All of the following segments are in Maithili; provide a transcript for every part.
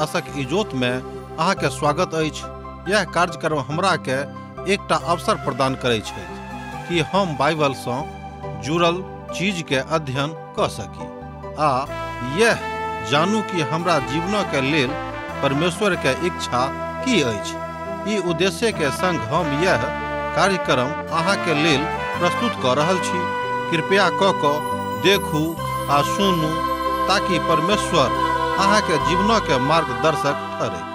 आशक इजोत में अहाँ के स्वागत अछि। यह कार्यक्रम हमरा के एकटा अवसर प्रदान करै छै कि हम बाइबल सँ जुड़ल चीज के अध्ययन क सकी आ यह जानू कि हमरा जीवन के लेल परमेश्वर के इच्छा की अछि। ई उद्देश्य के संग हम यह कार्यक्रम अहाँ के लेल प्रस्तुत क रहल छी। कृपया क देखू आ सुनू ताकि परमेश्वर अहाँ के जीवन के मार्गदर्शक ठहरे।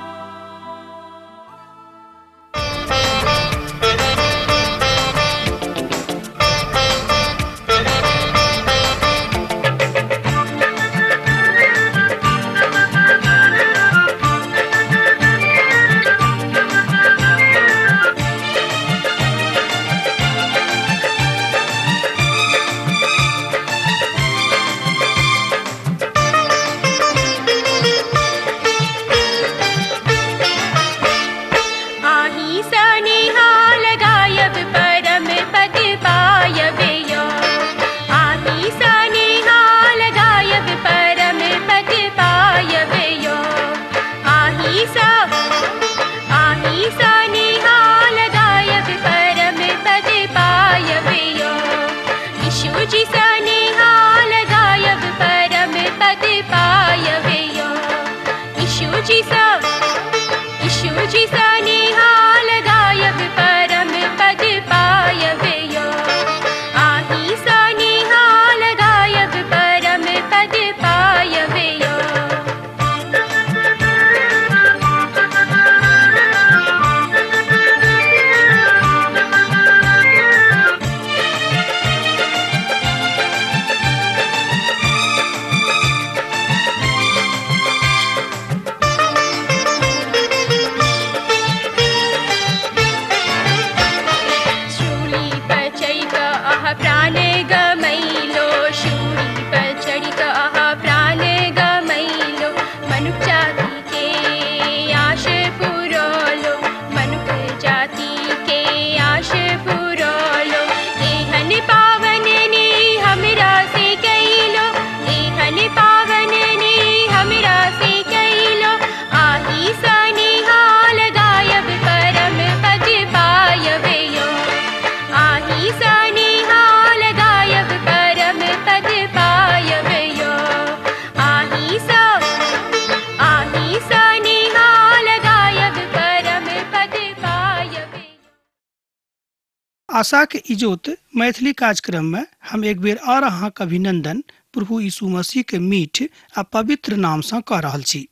आशा के इजोत मैथिली कार्यक्रम में हम एक बेर और अहाँ के अभिनंदन प्रभु यीशु मसीह के मीठ आ पवित्र नाम से कह रहल छी।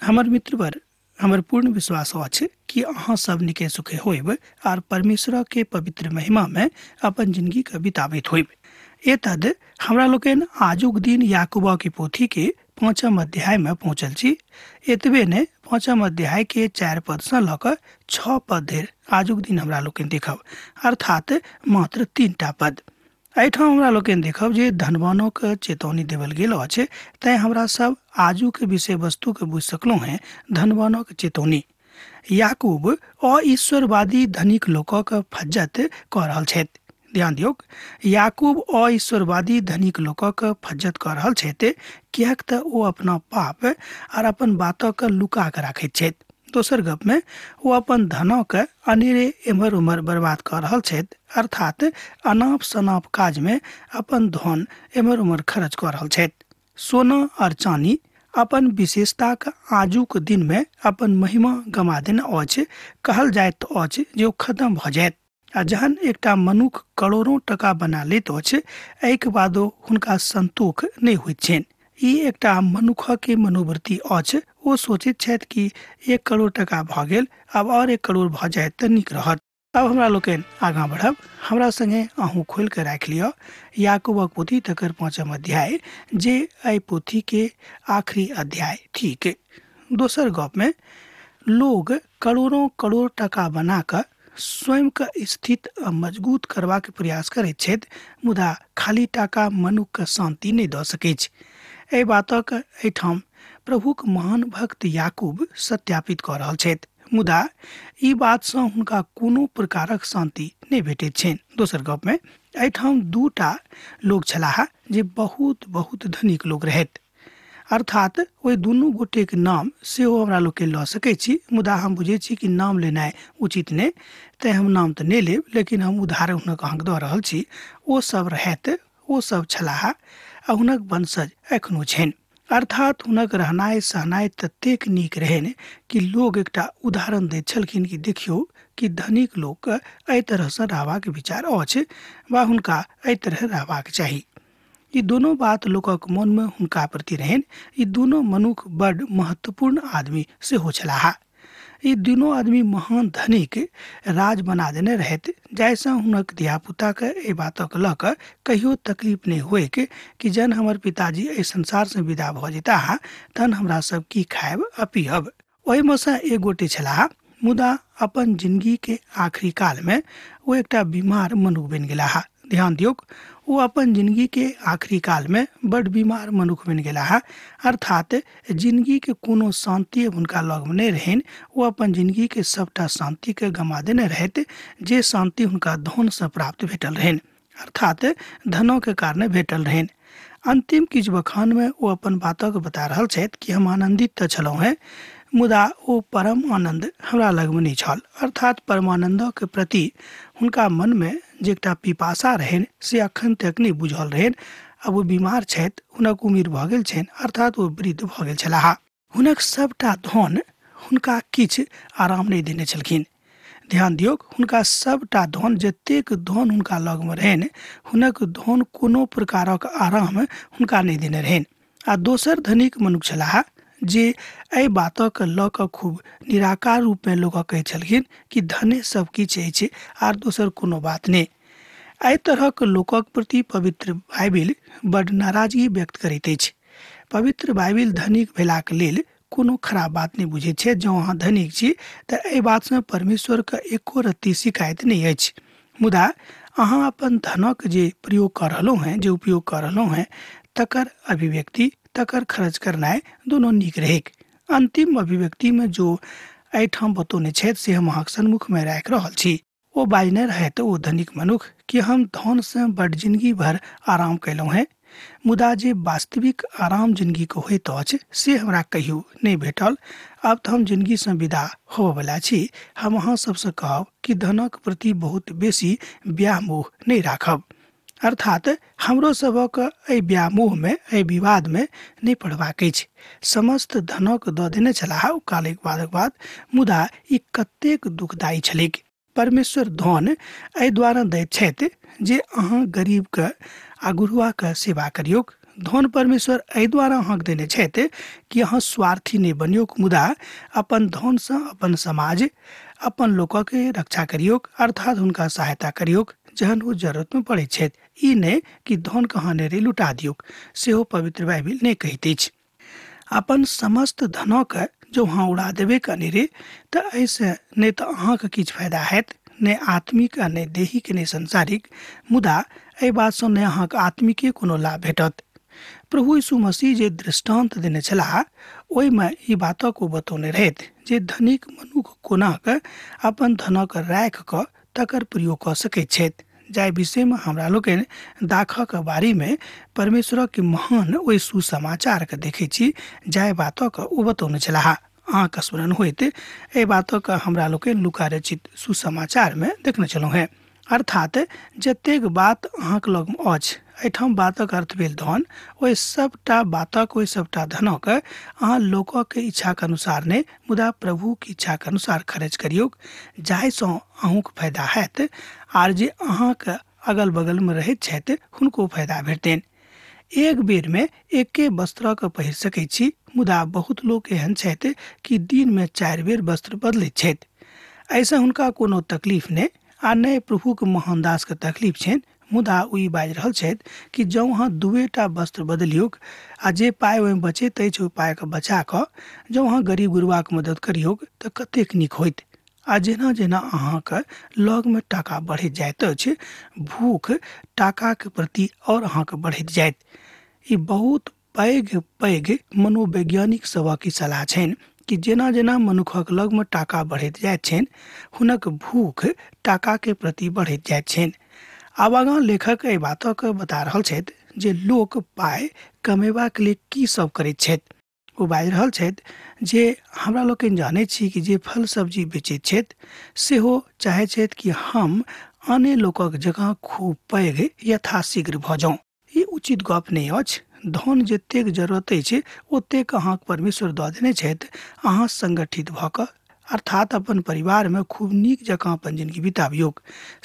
हमर मित्रवर, हमर पूर्ण विश्वास अछि कि अहाँ सब निके सुखे होइब और परमेश्वर के पवित्र महिमा में अपन जिंदगी के बिताबैत होइब। एतद हमरा लोकनि आजुक दिन याकूब के पोथी के 5 अध्याय में पहुँचल छी। एतबे ने 5 अध्याय के 4 पद से लऽ कऽ 6 पद धरि आजुक दिन हमरा लोकनि देखब, अर्थात मात्र 3 पद। एहिठाम हमरा लोकनि देखब जे धनवानोके चेतौनी देवल गेल अछि, तैं हमरा सब आजुक विषय वस्तुके बुझि सकलहुँ हेँ, धनवानोके चेतौनी। याकूब अईश्वरवादी धनिक लोकक फज्जत कऽ रहल छथि। ध्यान दियौक, याकूब अईश्वरवादी धनिक लोकक फज्जत कऽ रहल छथि, किएक तऽ ओ अपना पाप आर अपन बातक लुका कऽ राखैत छथि। दोसर गपमे ओ अपन धनक अनेरे एम्हर उम्हर बर्बाद कऽ रहल छथि, अर्थात अनाप शनाप काजमे अपन धन एम्हर उम्हर खर्च कऽ रहल छथि। सोना और चानी अपन विशेषताक आजुक दिनमे अपन महिमा गमा देने अछि। कहल जाइत अछि जे ओ खत्म भऽ जायत। आ जहन एकटा मनुख करोड़ों टका बना लैत अछि, एहिके बादो हुनका संतोष नहि होइत छनि। ई एकटा मनुखके मनोवृत्ति अछि। ओ सोचैत छथि कि 1 करोड़ टका भऽ गेल, आब और 1 करोड़ भऽ जायत तऽ नीक रहत। अब हमरा लोकनि आगाँ बढ़ब। हमरा संगे अहूँ खोलि कऽ राखि लिअ याकूबक पोथी तकर 5 अध्याय, जे एहि पोथीके आखिरी अध्याय थिक। दोसर गपमे लोग करोड़ों करोड़ टका बना कऽ स्वयं के स्थिति मजबूत करबाक प्रयास करैत छथि, मुदा खाली टाका मनुखके शान्ति नहि दऽ सकैछ। एहि बातक एहिठाम प्रभुक महान भक्त याकूब सत्यापित कऽ रहल छथि, मुदा ई बातसँ हुनका कोनो प्रकारक शान्ति नहि भेटैत छनि। दोसर गपमे एहिठाम 2 लोग छलाह जे बहुत बहुत धनिक लोग रहथि अर्थात ओहि दुनू गोटेके नाम सेहो हमरा लोकके लऽ सकै छी, मुदा हम बुझै छी कि नाम लेनाइ उचित नहि, तैँ हम नाम तऽ नहि लेब, लेकिन हम उदाहरण हुनक अहाँके दऽ रहल छी। ओ सब रहथि, ओ सब छलाह आ हुनक वंशज एखनो छनि। अर्थात हुनक रहनाइ सहनाइ ततेक नीक रहनि कि लोग एकटा उदाहरण दैत छलखिन कि देखियौ कि धनिक लोक एहि तरहसँ रहबाक विचार अछि वा हुनका एहि तरह रहबाक चाही। ई दोनों बात लोकक मनमे हुनका प्रति रहनि। ई दोनों मनुख बड महत्वपूर्ण आदमी सेहो छलाह। ई दुनू आदमी महान धनिक राज बना देने रहथि, जाहिसँ हुनक धियापुताके एहि बातक लऽ कऽ कहियो तकलीफ नहि होइक कि जहन हमर पिताजी एहि संसारसँ विदा भऽ जेताह तहन हमरा सब की खायब आ पीयब। ओहिमे सँ एक गोटे छलाह, मुदा अपन जिंदगी के आखिरी काल में ओ एकटा बीमार मनुख बनि गेलाह। ध्यान दियौक, ओ अपन जिंदगी के आखिरी काल में बड बीमार मनुख बनि गेलाह। अर्थात जिंदगी के कोनो शांति हुनका लगमे नहि रहनि। ओ अपन जिंदगी के सबटा शांति के गमा देने रहथि, जे शांति हुनका धनसँ प्राप्त भेटल रहनि, अर्थात धनो के कारणे भेटल रहनि। अंतिम किछु बखानमे ओ अपन बातक बता रहल छथि कि हम आनन्दित तऽ छलहुँ हेँ, मुदा ओ परम आनन्द हमरा लगमे नहि छल। अर्थात परमानन्दक प्रति हुनका मनमे जे एकटा पिपासा रहनि से अखन तक नहि बुझल रहनि। आब ओ बीमार छथि, हुनक उम्र भऽ गेल छनि, अर्थात ओ वृद्ध भऽ गेल छलाह। हुनक सबटा धन हुनका किछु आराम नहि देने छलखिन। ध्यान दियौक, हुनका सबटा धन, जतेक धन हुनका लगमे रहनि, हुनक धन कोनो प्रकारक आराम हुनका नहि देने रहनि। आ दोसर धनिक मनुख छलाह जे एहि बातक लऽ कऽ खूब निराकार रूपमे लोकक कहै छलखिन कि धने सब किछु अछि आर दोसर कोनो बात नहि। एहि तरहक लोकक प्रति पवित्र बाइबिल बड नाराजगी व्यक्त करैत अछि। पवित्र बाइबिल धनिक भेलाक लेल कोनो खराब बात नहि बुझैत छै। जँ अहाँ धनिक छी तऽ एहि बातसँ परमेश्वरके एको रत्ती शिकायत नहि अछि, मुदा अहाँ अपन धनक जे प्रयोग कऽ रहलहुँ हेँ, जे उपयोग कऽ रहलहुँ हेँ, तकर अभिव्यक्ति, तकर खर्च करनाइ दुनू नीक रहैक। अंतिम अभिव्यक्तिमे जो एहिठाम बतौने छथि से हम अहाँक सन्मुखमे राखि रहल छी। ओ बाजने रहथि ओ धनिक मनुख कि हम धनसँ बड जिंदगी भर आराम कयलहुँ हेँ, मुदा जे वास्तविक आराम जिंदगीके होइत अछि से हमरा कहियो नहि भेटल। आब तऽ हम जिंदगीसँ विदा होबयवला छी। हम अहाँ सबसँ कहब कि धनक प्रति बहुत बेसी व्यामोह नहि राखब। अर्थात हमरो सभक एहि व्यामोहमे, एहि विवादमे नहि पड़बाक अछि। समस्त धनक दऽ देने छलाह ओ कालिक बादक बाद, मुदा ई कतेक दुखदायी छलैक। परमेश्वर धन एहि द्वारा दैत छथि जे अहाँ गरीबके आ गुरुआके सेवा करियौक। धन परमेश्वर एहि द्वारा अहाँके देने छथि कि अहाँ स्वार्थी नहि बनियौक, मुदा अपन धनसँ अपन समाज, अपन लोकके रक्षा करियौक, अर्थात हुनका सहायता करियौक जहन ओ जरूरतमे पड़ैत छथि। ई नहि कि धनके अहाँ नेरे लुटा दियौक, सेहो पवित्र बाइबिल नहि कहैत अछि। अपन समस्त धनके जँ अहाँ उड़ा देबै अनेरे तऽ एहिसँ नहि तऽ अहाँके किछु फायदा हैत, नहि आत्मिक आ नहि दैहिक, नहि संसारिक, मुदा एहि बातसँ नहि अहाँके आत्मिके कोनो लाभ भेटत। प्रभु यीशु मसीह जे दृष्टान्त देने छलाह ओहिमे ई बातक ओ बतौने रहथि जे धनिक मनुख कोना कऽ अपन धनक राखि कऽ तकर प्रयोग कऽ सकैत छथि, जाहि विषयमे हमरा लोकनि दाखक बारेमे परमेश्वरक महान ओहि सुसमाचारके देखै छी जाहि बातक ओ बतौने छलाह। अहाँके स्मरण होइत एहि बातक हमरा लोकनि लूका रचित सुसमाचारमे देखने छलहुँ हेँ। अर्थात जतेक बात अहाँके लगमे अछि, एहिठाम बातक अर्थ भेल धन, ओहि सबटा बातक, ओहि सबटा धनक अहाँ लोकक इच्छाके अनुसार नहि, मुदा प्रभुके इच्छाके अनुसार खर्च करियौक, जाहिसँ अहूँके फायदा हैत आर जे अहाँके अगल बगलमे रहैत छथि हुनको फायदा भेटतनि। एक बेरमे एके वस्त्रके पहिर सकै छी, मुदा बहुत लोक एहन छथि कि दिनमे 4 बेर वस्त्र बदलैत छथि। एहिसँ हुनका कोनो तकलीफ नहि आ नहि प्रभुके मोहनदासके तकलीफ छनि, मुदा ओ ई बाजि रहल छथि कि जँ अहाँ 2टा वस्त्र बदलियौक आ जे पाइ ओहिमे बचैत अछि ओहि पाइके बचा कऽ जँ अहाँ गरीब गुरबाके मदद करियौक तऽ कतेक नीक होइत। आ जेना जेना अहाँके लगमे टाका बढ़ैत जाइत अछि, भूख टाकाके प्रति आओर अहाँके बढ़ैत जाइत। ई बहुत पैघ पैघ मनोवैज्ञानिक सभक ई सलाह छनि कि जेना जेना मनुखक लगमे टाका बढ़ैत जाइत छनि हुनक भूख टाकाके प्रति बढ़ैत जाइत छनि। आब आगाँ लेखक एहि बातक बता रहल छथि जे लोक पाइ कमेबाक लेल की सब करैत छथि। ओ बाजि रहल छथि जे हमरा लोकनि जानै छी कि जे फल सब्जी बेचैत छथि सेहो चाहै छथि कि हम आने लोकक जकाँ खूब पैघ यथाशीघ्र भऽ जाउँ। ई उचित गप नहि अछि। धन जतेक जरूरत अछि ओतेक अहाँके परमेश्वर दऽ देने छथि। अहाँ संगठित भऽ कऽ अर्थात अपन परिवारमे खूब नीक जकाँ अपन जिनगी बिताबियौक।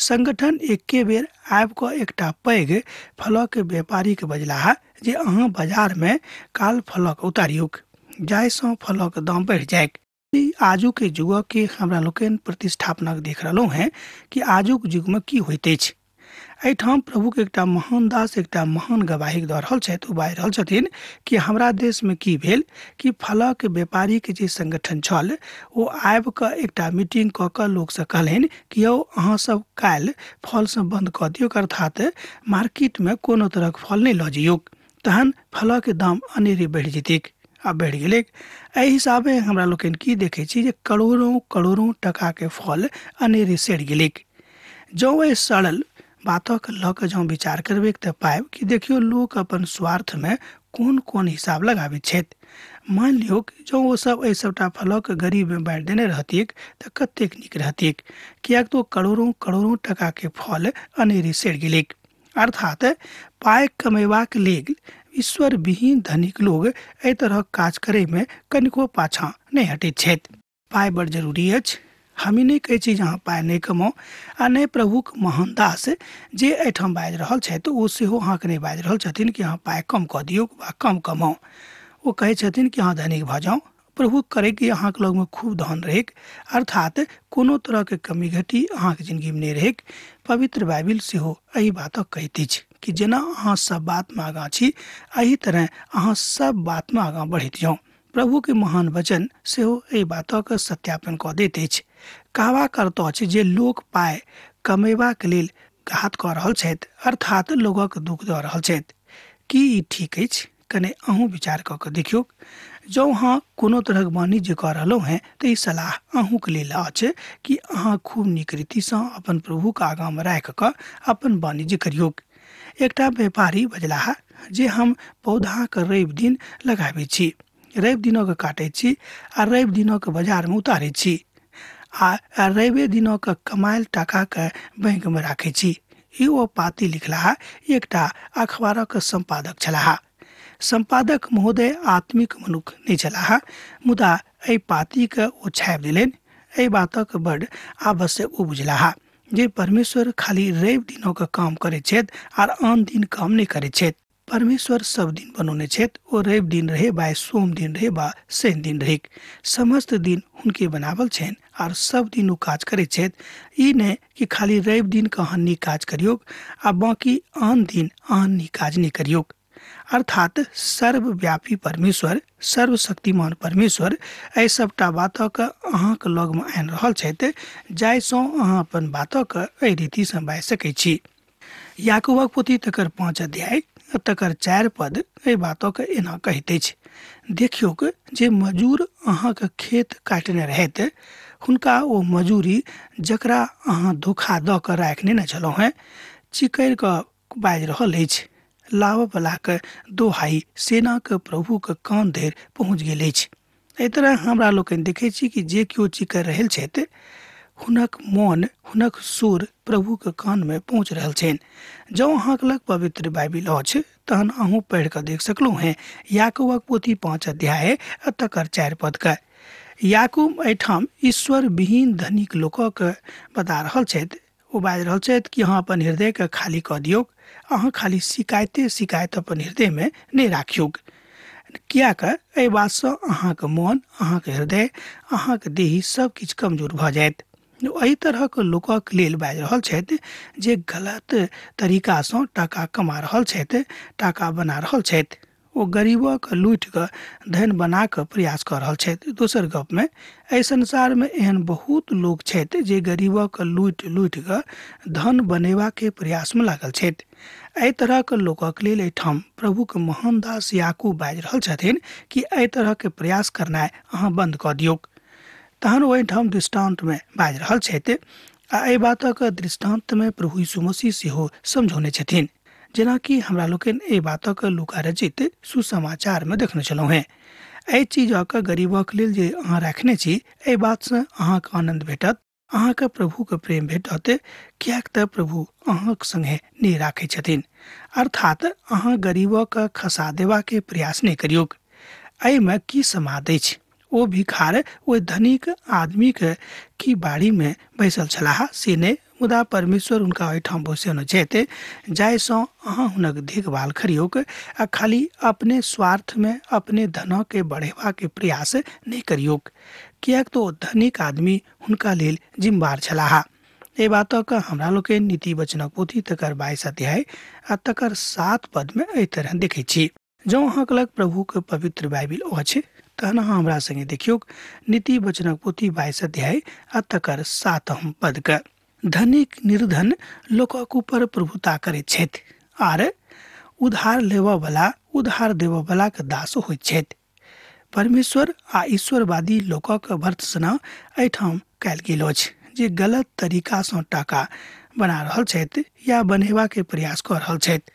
संगठन एके बेर आबि कऽ एकटा पैघ फलक व्यापारीके बजलाह जे अहाँ बाजारमे काल फलक उतारियौक जाहिसँ फलक दाम बढ़ि जाइक। ई आजुके युगके हमरा लोकनि प्रतिष्ठापनक देख रहलहुँ हेँ कि आजुक युगमे की होइत अछि। एहिठाम प्रभुके एकटा महान दास एकटा महान गवाही दऽ रहल छथि। ओ बाजि रहल छथिन कि हमरा देशमे की भेल कि फलक व्यापारीके जे संगठन छल ओ आबि कऽ एकटा मीटिंग कऽ कऽ लोकसँ कहलनि कि यौ अहाँ सब काल्हि फलसँ बन्द कऽ दियौक, अर्थात मार्केटमे कोनो तरहक फल नहि लऽ जइयौक, तहन फलक दाम अनेरे बढ़ि जेतैक। आ बढ़ि गेलैक। एहि हिसाबे हमरा लोकनि की देखै छी जे करोड़ों करोड़ों टकाके फल अनेरे सड़ि गेलैक। जँ एहि सड़ल बातक लऽ कऽ जँ विचार करबै तऽ पायब कि देखियौ लोक अपन स्वार्थमे कोन कोन हिसाब लगाबैत छथि। मानि लियौ जँ ओ सब एहि सबटा फलक गरीबमे बाँटि देने रहतिक तऽ कतेक नीक रहतिक, किएक तऽ ओ करोड़ों करोड़ों टकाके फल अनेरे सड़ि गेलैक। अर्थात पाइ कमेबाक लेल ईश्वर विहीन धनिक लोग एहि तरहक काज करैमे कनिको पाछाँ नहि हटैत छथि। पाइ बड़ जरूरी अछि। हम ई नहि कहै छी जे अहाँ पाइ नहि कमाउ, आ नहि प्रभुक महान दास जे एहिठाम बाजि रहल छथि ओ सेहो अहाँके नहि बाजि रहल छथिन कि अहाँ पाइ कम कऽ दियौ वा कम कमाउ। ओ कहै छथिन कि अहाँ धनिक भऽ जाउ। प्रभु करै कि अहाँके लगमे खूब धन रहैक, अर्थात कोनो तरहके कमी घटी अहाँके जिनगीमे नहि रहैक। पवित्र बाइबिल सेहो एहि बातक कहैत अछि कि जेना अहाँ सब बातमे आगाँ छी एहि तरह अहाँ सब बातमे आगाँ बढ़ैत जाउ। प्रभु के महान वचन सेहो एहि बातक सत्यापन कऽ दैत अछि। कहबाक अर्थ अछि जे लोक पाइ कमेबाक लेल घात कऽ रहल छथि, अर्थात लोकक दुख दऽ रहल छथि। की ई ठीक अछि? कने अहूँ विचार कऽ कऽ देखियौ। जँ अहाँ कोनो तरहक वाणिज्य कऽ रहलहुँ हेँ तऽ ई सलाह अहूँके लेल अछि कि अहाँ खूब नीक रीतिसँ अपन प्रभुके आगाँमे राखि कऽ अपन वाणिज्य करियौक। एकटा व्यापारी बजलाह जे हम पौधाके रवि दिन लगाबै छी, रवि दिनक काटै छी आ रवि दिनक बाजारमे उतारै छी आ रवि दिनक कमायल टाकाके बैंकमे राखै छी। ई ओ पाती लिखलाह एकटा अखबारक सम्पादक छलाह। सम्पादक महोदय आत्मिक मनुख नहि छलाह, मुदा एहि पातीके ओ छापि देलनि। एहि बातक बड आवश्यक ओ बुझलाह जे परमेश्वर खाली रवि दिनक काम करै छथि आर आन दिन काम नहि करै छथि। परमेश्वर सब दिन बनौने छथि, ओ रवि दिन रहे बा सोम दिन रहे बा शनि दिन रहे, समस्त दिन हुनके बनावल छनि आर सब दिन ओ काज करै छथि। ई नहि कि खाली रवि दिन के अहाँ नीक काज करियौक आ बाँकी आन दिन अहाँ नीक काज नहि करियौक। अर्थात सर्वव्यापी परमेश्वर, सर्वशक्तिमान परमेश्वर एहि सबटा बातक अहाँके लगमे आनि रहल छथि जाहिसँ अहाँ अपन बातक एहि रीतिसँ बाजि सकै छी। याकूबक पोथी तकर 5 अध्याय तकर 4 पद एहि बातक एना कहैत अछि, देखियौक जे मजूर अहाँके खेत काटने रहैत हुनका ओ मजूरी जकरा अहाँ धोखा दऽ कऽ राखि नेने छलहुँ हेँ चिकरि कऽ बाजि रहल अछि। लाबऽवलाके दोहाइ सेनाके प्रभुके कान धरि पहुँच गेल अछि। एहि तरह हमरा लोकनि देखै छी कि जे केओ चिकरि रहल छथि हुनक मोन, हुनक सुर प्रभुके कानमे पहुँच रहल छनि। जँ अहाँके लग पवित्र बाइबिल अछि तहन अहूँ पढ़ि कऽ देख सकलहुँ हेँ याकूबक पोथी 5 अध्याय आ तकर 4 पदके। याकूब एहिठाम ईश्वर विहीन धनिक लोकक बता रहल छथि। ओ बाजि रहल छथि कि अहाँ अपन हृदयके खाली कऽ दियौक, अहाँ खाली शिकायते शिकायत अपन हृदयमे नहि राखियौक, किएक एहि बातसँ अहाँके मोन, अहाँके हृदय, अहाँके देही सब किछु कमजोर भऽ जायत। एहि तरहक लोकक लेल बाजि रहल छथि जे गलत तरीकासँ टाका कमा रहल छथि, टाका बना रहल छथि। ओ गरीबक लूटि कऽ धन बना कऽ प्रयास कऽ रहल छथि। दोसर गपमे एहि संसारमे एहन बहुत लोक छथि जे गरीबक लूटि लूटि कऽ धन बनेबाके प्रयासमे लागल छथि। एहि तरहक लोकक लेल एहिठाम प्रभुके महान दास याकूब बाजि रहल छथिन कि एहि तरहके प्रयास करनाइ अहाँ बन्द कऽ दियौक। तहन ओ एहिठाम दृष्टान्तमे बाजि रहल छथि आ एहि बातक दृष्टान्तमे प्रभु यीशु मसीह सेहो समझौने छथिन। जेनाकि हमरा लोकनि एहि बातक लूका रचित सुसमाचार में देखने छलहुँ हेँ। एहि चीजक गरीबक लेल जे अहाँ रखने छी, एहि बातसँ अहाँके आनन्द भेटत, अहाँके प्रभुके प्रेम भेटत, किएक तऽ प्रभु अहाँक संगे नहि राखै छथिन। अर्थात अहाँ गरीबक खसा देबाके प्रयास नहि करियौक। एहिमे की समाद अछि? ओ भिखार ओहि धनिक आदमीके की बाड़ीमे बैसल छलाह से नहि, मुदा परमेश्वर हुनका ओहिठाम बैसौने छथि जाहिसँ अहाँ हुनक देखभाल करियौक आ खाली अपने स्वार्थमे अपने धनके बढ़ेबाके प्रयास नहि करियौक, किएक तऽ ओ धनिक आदमी हुनका लेल जिम्मेवार छलाह। एहि बातक हमरा लोकनि नीति वचनक पोथी तकर 22 अध्याय आ तकर 7 पदमे एहि तरह देखै छी। जँ अहाँके लग प्रभुके पवित्र बाइबिल अछि तहन अहाँ हमरा संगे देखियौक नीति वचनक पोथी 22 अध्याय आ तकर 7 पदके। धनिक निर्धन लोकक ऊपर प्रभुता करैत छथि आर उधार लेबऽवला उधार देबऽवलाके दास होइत छथि। परमेश्वर आ ईश्वरवादी लोकक भर्त्सना एहिठाम कयल गेल अछि जे गलत तरीकासँ टाका बना रहल छथि या बनेबाके प्रयास कऽ रहल छथि।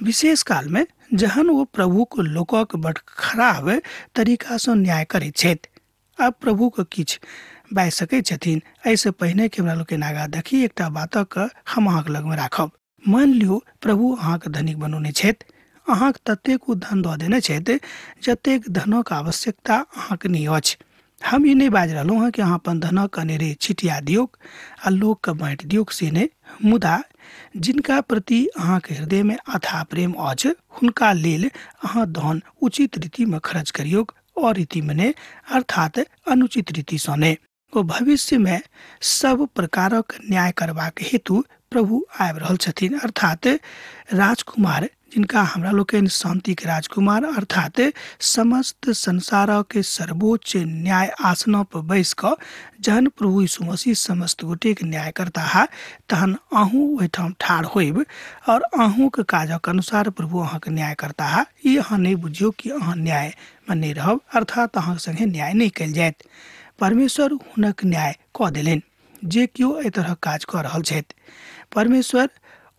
विशेष कालमे जहन ओ प्रभुक लोकक बड खराब तरीकासँ न्याय करैत छथि। आब प्रभुके किछु बाजि सकैत छथिन एहिसँ पहिने कि हमरा लोकनि आगाँ देखी, एकटा बातक हम अहाँके लगमे राखब। मानि लियौ प्रभु अहाँके धनिक बनौने छथि, अहाँके ततेक ओ धन दऽ देने छथि जतेक धनक आवश्यकता अहाँके नहि अछि। हम ई नहि बाजि रहलहुँ हँ कि अहाँ अपन धनक अनेरे छिटिया दियौक आ लोकके बाँटि दियौक, से नहि, मुदा जिनका प्रति अहाँके हृदयमे अथाह प्रेम अछि हुनका लेल अहाँ धन उचित रीतिमे खर्च करियौक, अरीतिमे नहि, अर्थात अनुचित रीतिसँ नहि। ओ भविष्यमे सब प्रकारक न्याय करबाक हेतु प्रभु आबि रहल छथिन, अर्थात राजकुमार, जिनका हमरा लोकनि शांतिके राजकुमार अर्थात समस्त संसारक सर्वोच्च न्याय आसन पर बैस कऽ जहन प्रभु यीशु मसीह समस्त गोटेके न्याय करताह तहन अहूँ ओहिठाम ठाढ़ होइब और अहूँके काजक अनुसार प्रभु अहाँके न्याय करताह। ई अहाँ नहि बुझियौ कि अहाँ न्यायमे नहि रहब, अर्थात अहाँके संगे न्याय नहि कयल जायत। परमेश्वर हुनक न्याय कऽ देलनि जे केओ एहि तरहक काज कऽ रहल छथि। परमेश्वर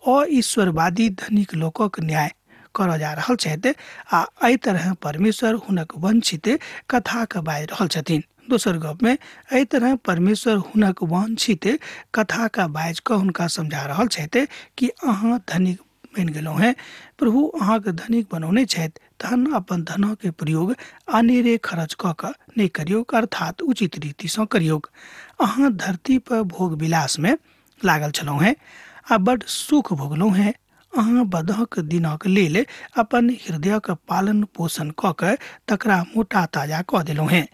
अईश्वरवादी धनिक लोकक न्याय करऽ जा रहल छथि आ एहि तरह परमेश्वर हुनक वंचित कथाके बाजि रहल छथिन। दोसर गपमे एहि तरह परमेश्वर हुनक वांछित कथाके बाजि कऽ हुनका समझा रहल छथि कि अहाँ धनिक बनि गेलहुँ हेँ, प्रभु अहाँके धनिक बनौने छथि, तहन अपन धनके प्रयोग अनेरे खर्च कऽ कऽ नहि करियौक, अर्थात उचित रीतिसँ करियौक। अहाँ धरती पर भोग विलासमे लागल छलहुँ हेँ आ बड सुख भोगलहुँ हेँ। अहाँ बदहक दिनक लेल अपन हृदयक पालन पोषण कऽ कऽ तकरा मोटा ताजा कऽ देलहुँ हेँ।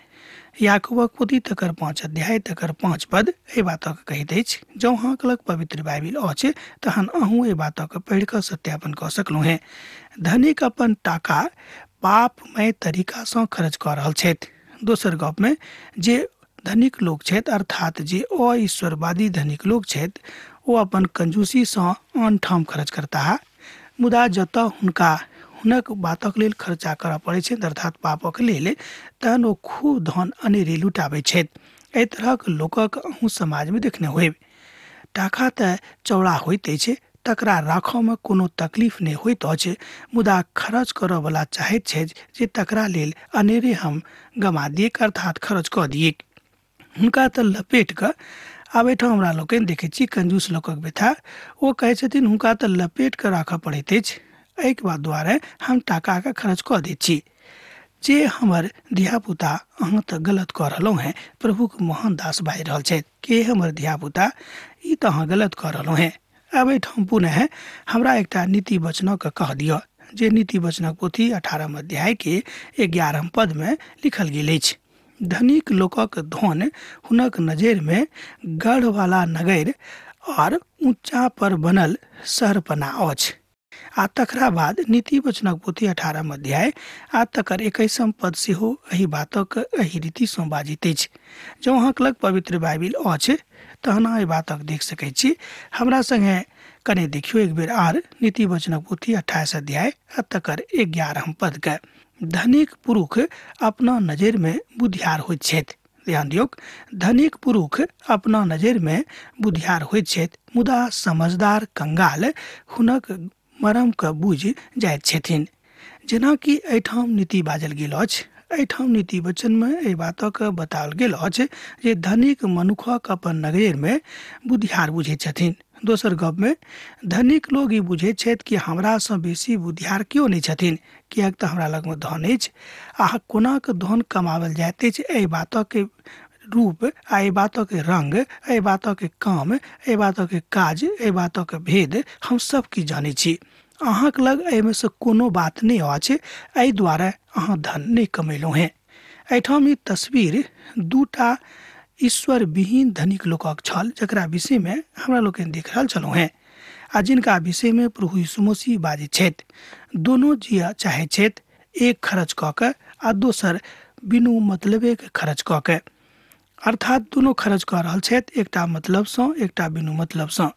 याकूबक पोथी तकर 5 अध्याय तकर 5 पद एहि बातक कहैत अछि। जँ अहाँके लग पवित्र बाइबिल अछि तहन अहूँ एहि बातक पढ़ि कऽ सत्यापन कऽ सकलहुँ हेँ। धनिक अपन टाका पापमय तरीकासँ खर्च कऽ रहल छथि। दोसर गपमे जे धनिक लोक छथि अर्थात जे अईश्वरवादी धनिक लोक छथि ओ अपन कंजूसीसँ आन ठाम खर्च करताह, मुदा जतऽ हुनका हुनक बातक लेल खर्चा करऽ पड़ै छनि अर्थात पापक लेल, तहन ओ खूब धन अनेरे लुटाबै छथि। एहि तरहक लोकक अहूँ समाजमे देखने होयब। टाका तऽ चौड़ा होइत अछि, तकरा राखऽमे कोनो तकलीफ नहि होइत अछि, मुदा खर्च करऽवला चाहैत छथि जे तकरा लेल अनेरे हम गमा दिएक अर्थात खर्च कऽ दिएक। हुनका तऽ लपेट कऽ आब एहिठाम हमरा लोकनि देखै छी कंजूस लोकक व्यथा। ओ कहै छथिन हुनका तऽ लपेट कऽ राखऽ पड़ैत अछि, एहिके बाद दुआरे हम टाकाके खर्च कऽ दैत छी। जे हमर धियापुता अहाँ तऽ गलत कऽ रहलहुँ हेँ, प्रभुके महान दास बाजि रहल छथि के हमर धियापुता ई तऽ अहाँ गलत कऽ रहलहुँ हेँ। आब एहिठाम पुनः हमरा एकटा नीति वचनक कह दिअ जे नीति वचनक पोथी 18 अध्याय के 11 पदमे लिखल गेल अछि। धनिक लोकक धन हुनक नजरिमे गढ़वाला नगर और ऊँचा पर बनल शहरपना अछि। आ तकरा बाद नीति वचनक पोथी 18 अध्याय आ तकर 21 पद सेहो एहि बातक एहि रीतिसँ बाजैत अछि। जँ अहाँके लग पवित्र बाइबिल अछि तहन अहाँ एहि बातक देख सकैत छी। हमरा संगे कने देखियौ एक बेर आर नीति वचनक पोथी 28 अध्याय आ तकर 11 पदके। धनिक पुरुष अपना नजरिमे बुधियार होइत छथि। ध्यान दियौक, धनिक पुरुष अपना नजरिमे बुधियार होइत छथि, मुदा समझदार कंगाल हुनक मरमके बुझि जाइत छथिन। जेनाकि एहिठाम नीति बाजल गेल अछि, एहिठाम नीति वचनमे एहि बातक बताओल गेल अछि जे धनिक मनुखक अपन नजरिमे बुधियार बुझैत छथिन। दोसर गपमे धनिक लोग ई बुझैत छथि कि हमरासँ बेसी बुधियार केओ नहि छथिन, किएक तऽ हमरा लगमे धन अछि आ कोना कऽ धन कमाओल जाइत अछि एहि बातक रूप आ एहि बातक रंग, एहि बातक काम, एहि बातक काज, एहि बातक भेद हम सब किछु जानै छी। अहाँके लग एहिमे से कोनो बात नहि अछि, एहि दुआरे अहाँ धन नहि कमेलहुँ हेँ। एहिठाम ई तस्वीर दूटा ईश्वर विहीन धनिक लोकक छल जकरा विषयमे हमरा लोकनि देख रहल छलहुँ हेँ आ जिनका विषयमे प्रभु यीशु मसीह बाजैत छथि। दोनो जिय चाहैत छथि, एक खर्च कऽ के आ दोसर बिनु मतलबेके खर्च कऽ के, अर्थात दुनू खर्च कऽ रहल छथि, एकटा मतलबसँ एकटा बिनु मतलबसँ।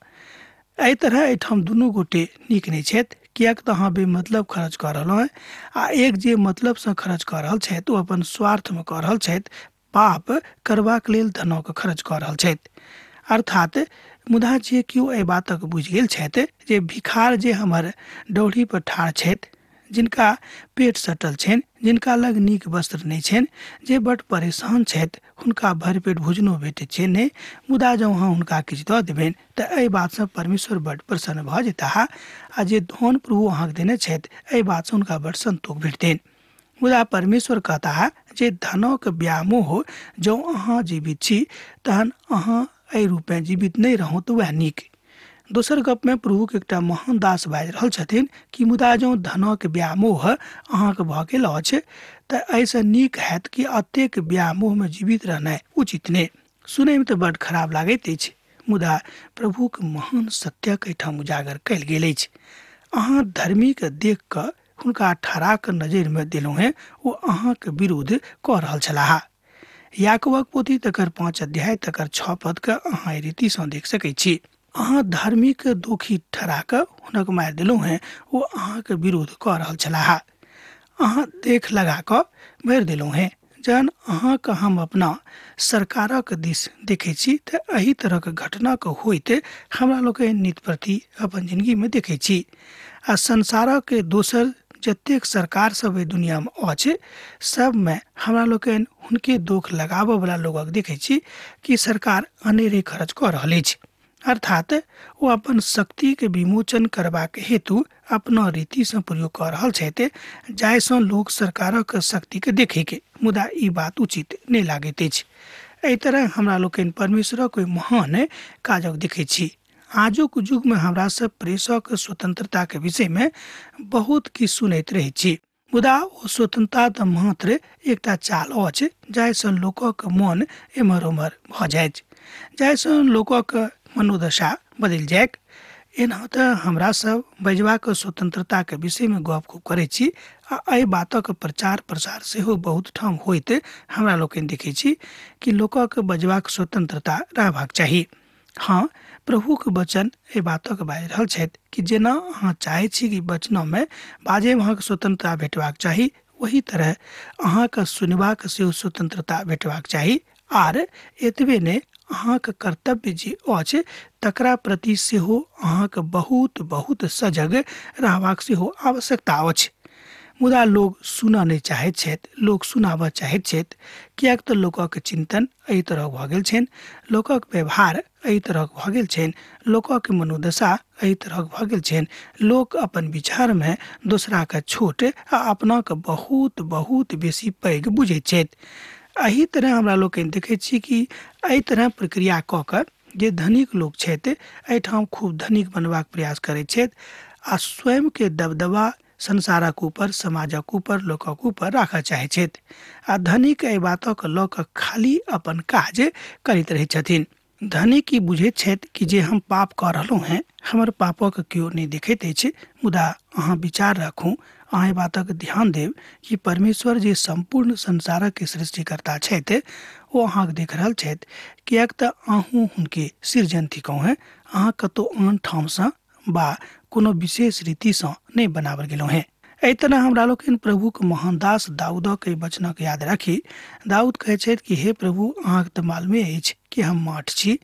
एहि तरह एहिठाम दुनू गोटे नीक नहि छथि, किएक तऽ अहाँ बेमतलब खर्च कऽ रहलहुँ हेँ आ एक जे मतलबसँ खर्च कऽ रहल छथि ओ अपन स्वार्थमे कऽ रहल छथि, पाप करबाक लेल धनक खर्च कऽ रहल छथि। अर्थात मुदा जे केओ एहि बातक बुझि गेल छथि जे भिखार जे हमर डौढ़ी पर ठाढ़ छथि, जिनका पेट सटल छनि, जिनका लग नीक वस्त्र नहि छनि, जे बड परेशान छथि, हुनका भरि पेट भोजनो भेटैत छनि नहि, मुदा जँ अहाँ हुनका किछु दऽ देबनि तऽ एहि बातसँ परमेश्वर बड प्रसन्न भऽ जेताह आ जे धन प्रभु अहाँके देने छथि एहि बातसँ हुनका बड संतोष भेटतनि। मुदा परमेश्वर कहता जे धनक व्यामोह जँ अहाँ जीवित छी तहन अहाँ एहि रूपे जीवित नहि रहू तऽ वएह नीक। दोसर गपमे प्रभुके एकटा महान दास बाजि रहल छथिन कि मुदा जँ धनक व्यामोह अहाँके भऽ गेल अछि तऽ एहिसँ नीक हैत कि अतेक व्यामोहमे जीवित रहनाइ उचित नहि। सुनैमे तऽ बड्ड खराब लागैत अछि, मुदा प्रभुके महान सत्यक एहिठाम उजागर कयल गेल अछि। अहाँ धर्मीके देख कऽ हुनका ठहरा कऽ नजरिमे देलहुँ हेँ, ओ अहाँके विरुद्ध कऽ रहल छलाह। याकूबक पोथी तकर 5 अध्याय तकर 6 पदके अहाँ एहि रीतिसँ देख सकै छी। अहाँ धर्मीके दोषी ठहरा कऽ हुनक मारि देलहुँ हेँ, ओ अहाँके विरोध कऽ रहल छलाह। अहाँ देख लगा कऽ मारि देलहुँ हेँ। जहन अहाँके हम अपना सरकारक दिस देखै छी तऽ एहि तरहक घटनाके होइत हमरा लोकनि नित प्रति अपन जिनगीमे देखै छी आ संसारक दोसर जतेक सरकार सब एहि दुनियामे अछि सबमे हमरा लोकनि हुनके दोख लगाबऽवला लोकक देखै छी कि सरकार अनेरे खर्च कऽ रहल अछि। अर्थात ओ अपन शक्तिके विमोचन करबाक हेतु अपना रीतिसँ प्रयोग कऽ रहल छथि जाहिसँ लोक सरकारक शक्तिके देखैके, मुदा ई बात उचित नहि लागैत अछि। एहि तरह हमरा लोकनि परमेश्वरक ओहि महान काजक देखै छी। आजुक युगमे हमरा सब प्रेसक स्वतंत्रताके विषयमे बहुत किछु सुनैत रहै छी, मुदा ओ स्वतंत्रता तऽ मात्र एकटा चाल अछि जाहिसँ लोकक मन एम्हर ओम्हर भऽ जाइत, जाहिसँ लोकक मनोदशा बदलि जाइक। एना तऽ हमरा सब बजबाक स्वतंत्रताके विषयमे गप खूब करै छी आ एहि बातक प्रचार प्रसार सेहो बहुत ठाम होइत हमरा लोकनि देखै छी कि लोकक बजबाक स्वतंत्रता रहबाक चाही। हाँ, प्रभुके वचन एहि बातक बाजि रहल छथि कि जेना अहाँ चाहै छी कि वचनमे बाजैमे अहाँके स्वतंत्रता भेटबाक चाही, ओही तरह अहाँके सुनबाक सेहो स्वतंत्रता भेटबाक चाही। आर एतबे नहि, अहाँके कर्तव्य जे अछि तकरा प्रति सेहो अहाँके बहुत बहुत सजग रहबाक सेहो आवश्यकता अछि। मुदा लोग सुनऽ नहि चाहैत छथि, लोक सुनाबऽ चाहैत छथि, किएक तऽ लोकक चिन्तन एहि तरहक भऽ गेल छनि, लोकक व्यवहार एहि तरहक भऽ गेल छनि, लोकक मनोदशा एहि तरहक भऽ गेल छनि। लोक अपन विचारमे दोसराके छोट आ अपनाके बहुत बहुत बेसी पैघ बुझैत छथि। एहि तरह हमरा लोकनि देखै छी कि एहि तरह प्रक्रिया कऽ कऽ जे धनिक लोक छथि एहिठाम खूब धनिक बनबाक प्रयास करैत छथि आ स्वयंके दबदबा संसारक ऊपर, समाजक ऊपर, लोकक ऊपर राखऽ चाहै छथि आ धनिक एहि बातक लऽ कऽ खाली अपन काज करैत रहै छथिन। धनिक ई बुझैत छथि कि जे हम पाप कऽ रहलहुँ हेँ हमर पापक केओ नहि देखैत अछि, मुदा अहाँ विचार राखू, अहाँ एहि बातक ध्यान देब कि परमेश्वर जे सम्पूर्ण संसारक सृष्टिकर्ता छथि ओ अहाँके देख रहल छथि, किएक तऽ अहूँ हुनके सृजन थिकहुँ हेँ। अहाँ कतहु आन ठामसँ बा कोनो विशेष रीतिसँ नहि बनाओल गेलहुँ हेँ। एहि तरह हमरा लोकनि प्रभुक महान दास दाऊदक एहि वचनक याद राखी। दाऊद कहै छथि कि हे प्रभु, अहाँके तऽ मालूमे अछि कि हम माठ छी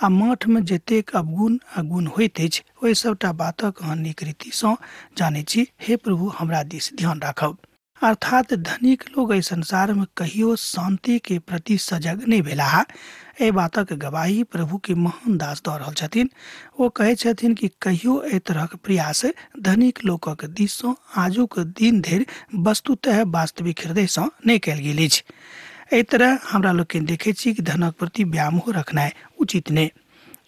आ मठमे जतेक अवगुण आ गुण होइत अछि ओहि सभटा बातक अहाँ नीक रीतिसँ जानै छी। हे प्रभु, हमरा दिस ध्यान राखब। अर्थात धनिक लोग एहि संसारमे कहियो शान्तिके प्रति सजग नहि भेलाह। एहि बातक गवाही प्रभुके महान दास दऽ रहल छथिन। ओ कहै छथिन कि कहियो एहि तरहक प्रयास धनिक लोकक दिससँ आजुक दिन धरि वस्तुतः वास्तविक हृदयसँ नहि कयल गेल अछि। एहि तरह हमरा लोकनि देखै छी कि धनक प्रति व्यामोह रखनाइ उचित नहि,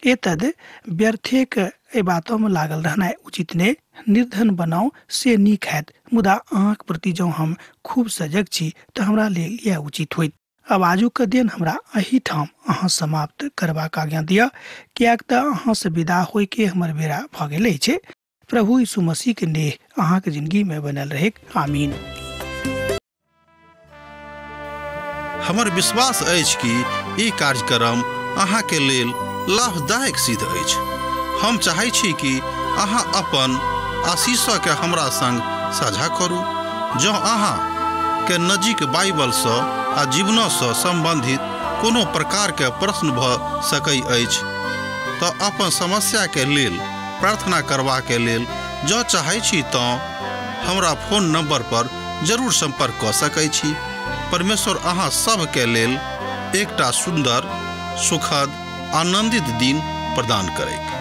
एतद व्यर्थेक एहि बातोमे लागल रहनाइ उचित नहि। निर्धन बनाउ से नीक हैत, मुदा अहाँक प्रति जँ हम खूब सजग छी तऽ हमरा लेल इएह उचित होइत। आब आजुक दिन हमरा एहिठाम अहाँ समाप्त करबाक आज्ञा दिअ, किएक तऽ अहाँसँ विदा होइके हमर बेरा भऽ गेल अछि। प्रभु यीशु मसीह के नेह अहाँके जिंदगी में बनल रहे। आमीन। हमर विश्वास अछि कि ई कार्यक्रम अहाँके लेल लाभदायक सिद्ध अछि। हम चाहै छी कि अहाँ अपन आशीषके हमरा संग साझा करू। जँ अहाँ के नजीक बाइबलसँ आ जीवनसँ संबंधित कोनो प्रकारके प्रश्न भऽ सकै अछि तऽ अपन समस्याके लेल प्रार्थना करबाके लेल जँ चाहै छी तँ हमरा फोन नंबर पर जरूर संपर्क कऽ सकै छी। परमेश्वर अहाँ सबके लेल एकटा सुन्दर, सुखद, आनंदित दिन प्रदान करैक।